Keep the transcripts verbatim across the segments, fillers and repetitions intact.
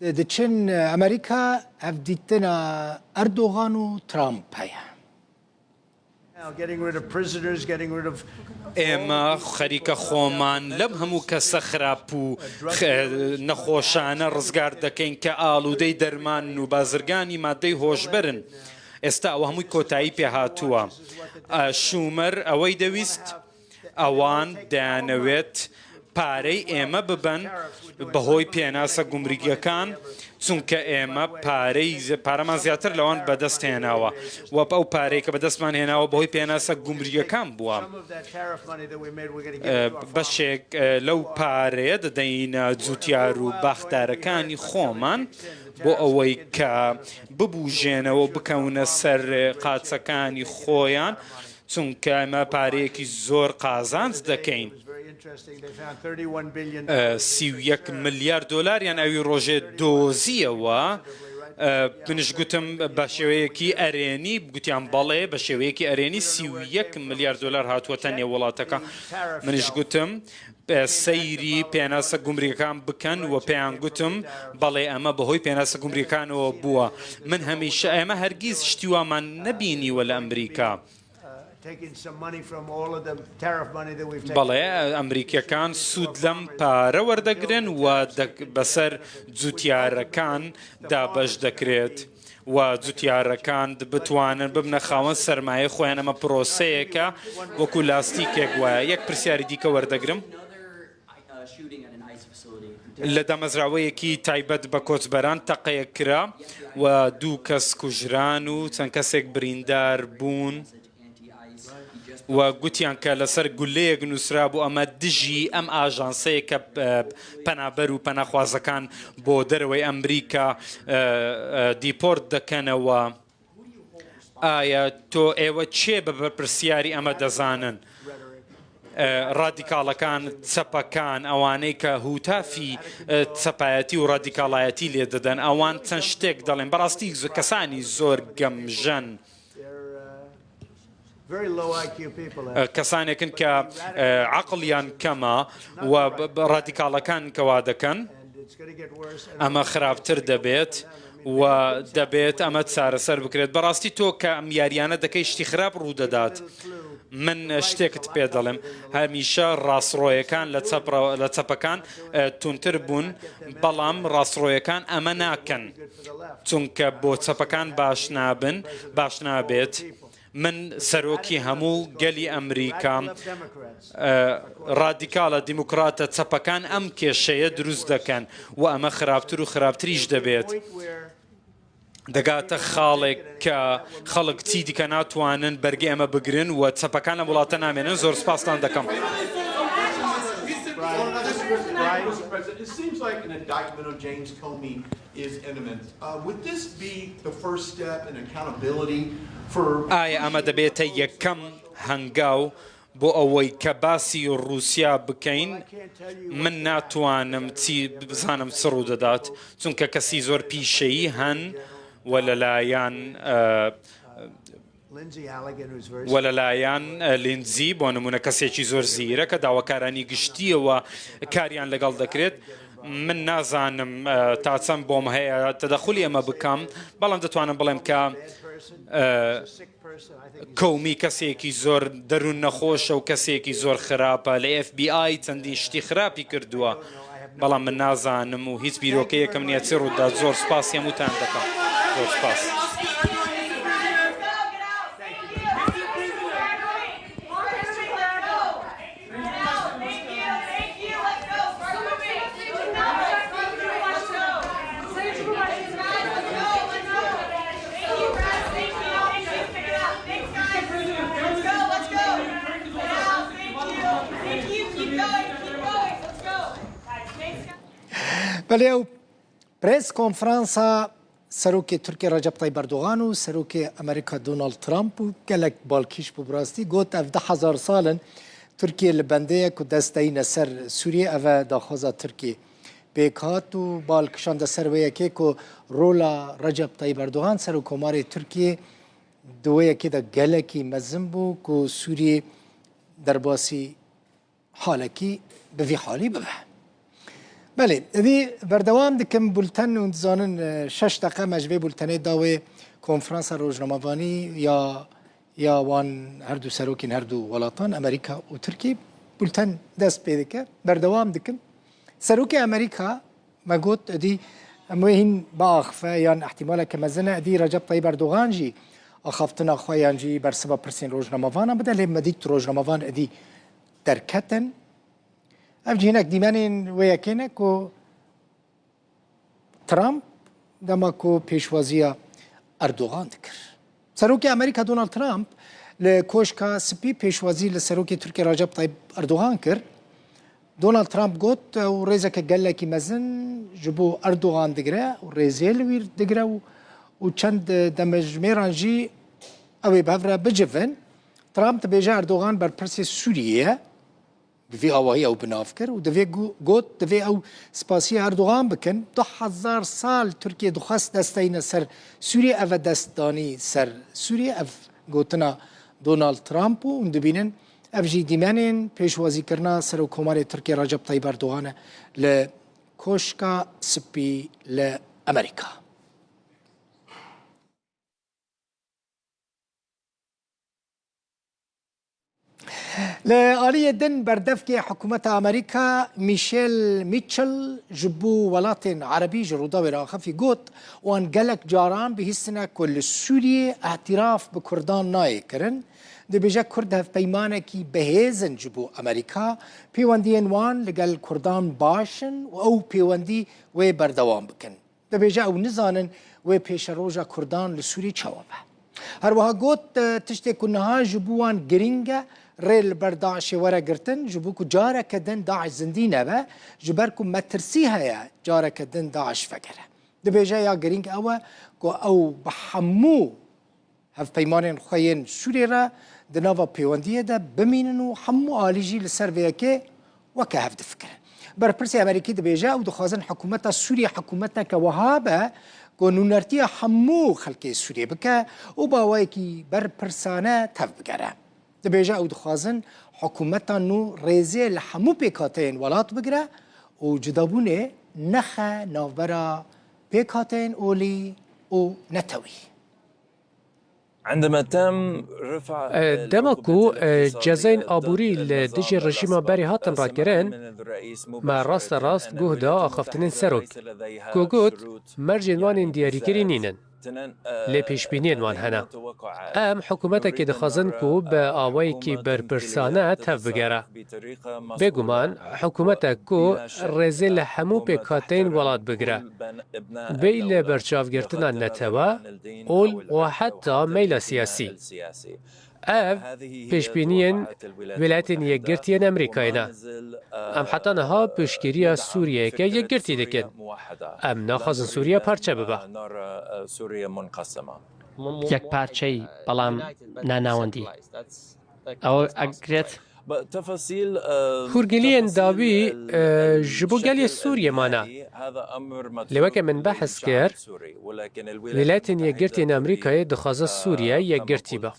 Diçin Amerîka, hevdîtina Erdogan û Trump heye. Now, getting rid of prisoners, getting rid of ئێمە خەریکە خۆمان لەم هەموو کەسە خراپ و خ- نەخۆشانە ڕزگار دەکەین کە ئاڵوودەی دەرمان و بازرگانی مادەی هۆشبەرن. ئێستا ئەوە هەمووی کۆتایی پێ هاتووە. ئە، شومەر ئەوەی دەویست، ئەوان دەیانەوێت پارەی ئێمە ببەن بەهۆی پێناسە گومرگیەکان، چونکە ئێمە پارەی ز- پارەمان زیاتر لەوان بەدەست هێناوە و ئەو پارەی کە بەدەستمان هێناوە بەهۆی پێناسە گومرگیەکان بووە. بەشێک لەو پارەیە دەدەینە جوتیار و باخدارەکانی خۆمان بۆ ئەوەی کە ببوژێنەوە، بکەونە سەر قاچەکانی خۆیان، چونکە ئێمە پارەیەکی زۆر قازانج دەکەین. سی و یەک ملیار دۆلار یان ئەوی ڕۆژێ دۆزیەوە. منش گوتم بە شێوەیەکی ئەرێنی، گوتیان بەڵێ، بە شێوەیەکی ئەرێنی سی و یەک ملیار دۆلار هاتووەتە نێو وڵاتەکە. منش گوتم سەیری پێناسە گومریەکان بکەن و پێیان گوتم بەڵێ، ئەمە بەهۆی پێناسە گومریەکانەوە بووە. من هەمیشە، ئێمە هەرگیز شتی وامان نەبینیوە لە ئەمریکا. بەڵێ، ئەمریکیەکان سوود لەم پارە وەردەگرن و بەسەر جوتیارەکان دابەش دەکرێت و جوتیارەکان بتوانن ببنە خاوەن سەرمایە خۆیان. ئەمە پرۆسەیەکە، وەکو لاستیکێک وایە. یەک پرسیاری دیکە وەردەگرم. لە دامەزراوەیەکی تایبەت بە کۆچبەران تەقەیەک کرا و دوو کەس کوژران و چەند کەسێک بریندار بوون و گوتیان کە لەسەر گولەیەک نووسرا بوو ئەمە دژی ئەم ئاژانسەیە کە پەنابەر و پەناخوازەکان بۆ دەرەوەی ئەمریکا دیپۆرت دەکەنەوە. ئایا تۆ ئێوە چێ بە بەرپرسیاری ئەمە دەزانن؟ ڕادیکاڵەکان، چەپەکان، ئەوانەی کە هوتافی چەپایەتی و ڕادیکاڵایەتی لێ دەدەن، ئەوان چەند شتێک دەڵێن. بەڕاستی کەسانی زۆر گەمژەن. کەسانێکن کە عەقڵیان کەمە و ڕادیکاڵەکان کەوا دەکەن. ئەمە خراپتر دەبێت و دەبێت ئەمە چارەسەر بکرێت. بەڕاستی تۆ کە ئەم یاریانە دەکەی شتی خراپ ڕوو دەدات. من شتێکت پێ دەڵێم، هەمیشە ڕاستڕۆیەکان لە چەپڕە- لە چەپەکان تونتر بوون، بەڵام ڕاستڕۆیەکان ئەمە ناکەن، چونکە بۆ چەپەکان باش نابن، باش نابێت. من سەرۆکی هەموو گەلی ئەمریکام. ڕادیکاڵە دیموکراتە چەپەکان ئەم کێشەیە دروست دەکەن و ئەمە خراپتر و خراپتریش دەبێت. دەگاتە خاڵێک کە خەڵک چی دیکە ناتوانن بەرگی ئەمە بگرن و چەپەکان لەم وڵاتە نامێنن. زۆر سپاستان دەکەم. It seems like an indictment on James Comey is imminent. Uh, would this be the first step in accountability for ئایا ئەمە دەبێتە یەکەم هەنگاو بۆ ئەوەی کە باسی ڕووسیا بکەین؟ من ناتوانم چی بزانم چ ڕوو دەدات، چونکە کەسی زۆر پیشەیی هەن و لەلایەن و لەلایەن لینزی بۆ نمونە کەسێکی زۆر زیرە کە داواکارانی گشتیەوە کاریان لەگەڵ دەکرێت. من نازانم تا چەند بۆم هەیە تەدەخولی ئەمە بکەم، بەڵام دەتوانم بڵێم کە کۆمی کەسێکی زۆر دەروون نەخۆشە و کەسێکی زۆر خراپە. لە FBI چەندین شتی خراپی کردووە، بەڵام من نازانم و هیچ بیرۆکەیەکم نییە چی ڕوودات. زۆر سپاسی هەمووتان دەکەم. زۆر سپاس. Belê ew press konferansa Serokê Tirkiyê Recep Tayyip Erdogan û Serokê Amerîka Donald Trump û gelek balkêş bû. Bi rastî got, ev du hezar sal in Tirkiye li bendê ye ku dest deyne ser Sûriyê. Ev e daxwaza Tirkiyê. Pêk hat û bal kişande ser wê yekê ku rola Recep Tayyip Erdogan, Serokkomarê Tirkiyê, di wê yekê de gelekî mezin bû ku Sûriyê derbasî halekî bi vî halî bibe. Belê, êdî berdewam dikim bulten û dizanin, e, şeş deqe me ji vê bultenê da wê konferansa rojnamevanî ya, ya wan her du serokên her du welatan, Amerîka û Tirkî, bulten dest pê dike. Berdewam dikim. Serokê Amerîka me got, êdî em wê hîn biaxife yan ihtimaleke mezin e, êdî Recep Tayyip Erdogan jî axaftina xwe yan jî bersiva pirsên rojnamevanan bide, lê me dît rojnamevan êdî derketin. Ev jî hinek dîmenên wê yekê ne ku Trump dema ku pêşwaziya Erdogan dikir. Serokê Amerîka Donald Trump li Koşka Spî pêşwazî li Serokê Tirkiye Recep Tayyip Erdogan kir. Donald Trump got, ew rêzeke gelekî mezin ji bo Erdogan digire û rêzê li wî digire û, û çend demjimêran jî ew ê bi hev re bicivin. Trump dibêje Erdogan berpirsê Sûriyê ye. Bi vî awahî ew bi nav kir û divê gu-, got, divê ew spasiya Erdogan bikin. Du hezar sal Tirkiye dixwest dest deyne ser Sûriyê, ev e dest danî ser Sûriyê. Ev gotina Donald Trump bû. Hûn dibînin, ev jî dîmenên pêşwazîkirina Serokkomarê Tirkiye Recep Tayyip Erdogan e li Koşka Spî li Amerîka. Li aliyê din berdevkê hikûmeta Amerîka Michelle Mitchell ji bo welatên erebî ji Rûdawê re axifî got, wan gelek caran bihîstine ku li Sûriyê îtiraf bi Kurdan nayê kirin. Dibêje Kurd hevpeymanekî bihêz in ji bo Amerîka, pêwendiyên wan li gel Kurdan baş in û ew pêwendî wê berdewam bikin. Dibêje ew nizanin wê pêşeroja Kurdan li Sûrî çawa be. Her wiha got, tiştê ku niha ji bo wan girîng e, rê li ber DAIŞê were girtin, ji bo ku careke din DAIŞ zindî nebe, ji ber ku metirsî heye careke din DAIŞ vegere. Dibêje ya girîng ew e ku ew bi hemû hevpeymanên xwe yên Sûriyê re di nava pêwendiyê de bimînin û hemû alî jî li ser vê yekê weke hev difikirin. Berpirsê Amerîkî dibêje, ew dixwazin hikûmeta Sûriyê hikûmeteke wiha be ku nûnertiya hemû xelkê Sûriyê bike û bi awayekî berpirsane tev bigere. Dibêje, ew dixwazin hikûmeta nû rêzê li hemû pêkhateyên welat bigire û cudabûnê nexe navbera pêkhateyên olî û netewî. Dema ku cezayên aborî li dijî rejîma berê hatin rakirin, me raste rast guh da axaftinên serok, ku got, mercên wan ên diyarîkirî nînin. Lê pêşbîniyên wan hene. Em hikûmetekê dixwazin ku bi awayekî berpirsane tev bigere. Bêguman, hikûmetek ku rêzê li hemû pêkhateyên welat bigire, bêyî li berçavgirtina netewe, ol û heta meyla siyasî. Ev pêşbîniyên Wîlayetên Yekgirtî yên Amerîkayê ne. Em heta niha piştgiriya Sûriyeyeke yekgirtî dikin. Em naxwazin Sûriye parçe bibe. Yek parçeyî, belam ne navendî. Ew egrêt. Hûrgiliyên dawî, e, ji bo gelê Sûriyê mane. Lê weke min behs kir, Wîlayetên Yekgirtî yên Amerîkayê dixwaze Sûriye yekgirtî be.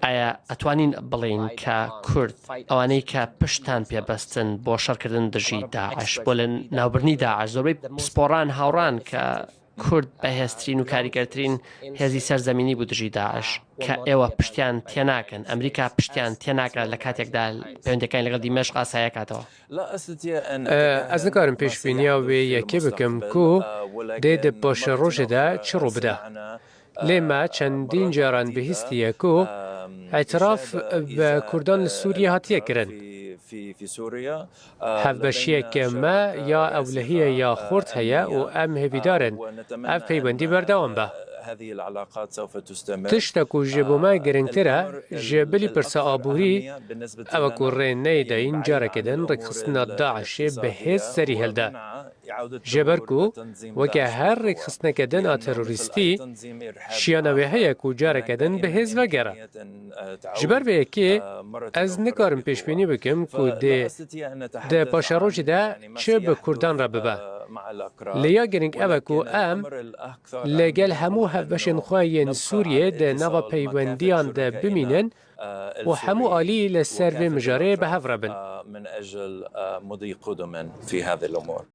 ئایا ئەتوانین بڵێین کە کورد، ئەوانەی کە پشتان پێبەستن بۆ شەڕکردن دژی داعش، بۆ لە ناوبردنی داعش، زۆربەی پسپۆڕان هاوڕان کە کورد بەهێزترین و کاریگەرترین هێزی سەرزەمینی بوو دژی داعش، کە ئێوە پشتیان تێناکەن، ئەمریکا پشتیان تێناکات لە کاتێکدا پەیوەندیەکانی لەگەڵ دیمەشق ئاسایە کاتەوە؟ ئە، ئەز نکارم پێشبینیە وێ یەکێ بکەم کو دێ دە پاشە ڕۆژێدا چ ڕوو بدە. لێ مە چەندین جاران بهیستیە کو ئەتراف بە کوردان لە سووریە هاتیە کرن. هەڤبەشیەکە مە یا ئەولەهیە یا خورد هەیە و ئەم هێڤیدارن ئەڤ پەیوەندی بەردەوام بە. Tiştek ku ji bo me giringtir e, ji bilî pirsa aborî, ew e ku rê neyê dayîn careke din rêkxistina DAIŞê bi hêz serî hilde. Ji ber ku weke her rêkxistineke din a terorîstî, şiyana wê heye ku careke din bi hêz vegere. Ji ber vê yekê ez nikarim pêşbînî bikim ku dê di paşerojê de çi bi Kurdan re bibe. Lê ya girîng ew e ku em li gel hemû hevbeşên xwe yên Sûriyê di nava peywendiyan de bimînin û hemû alî li ser vê mijarê bi hev re bin.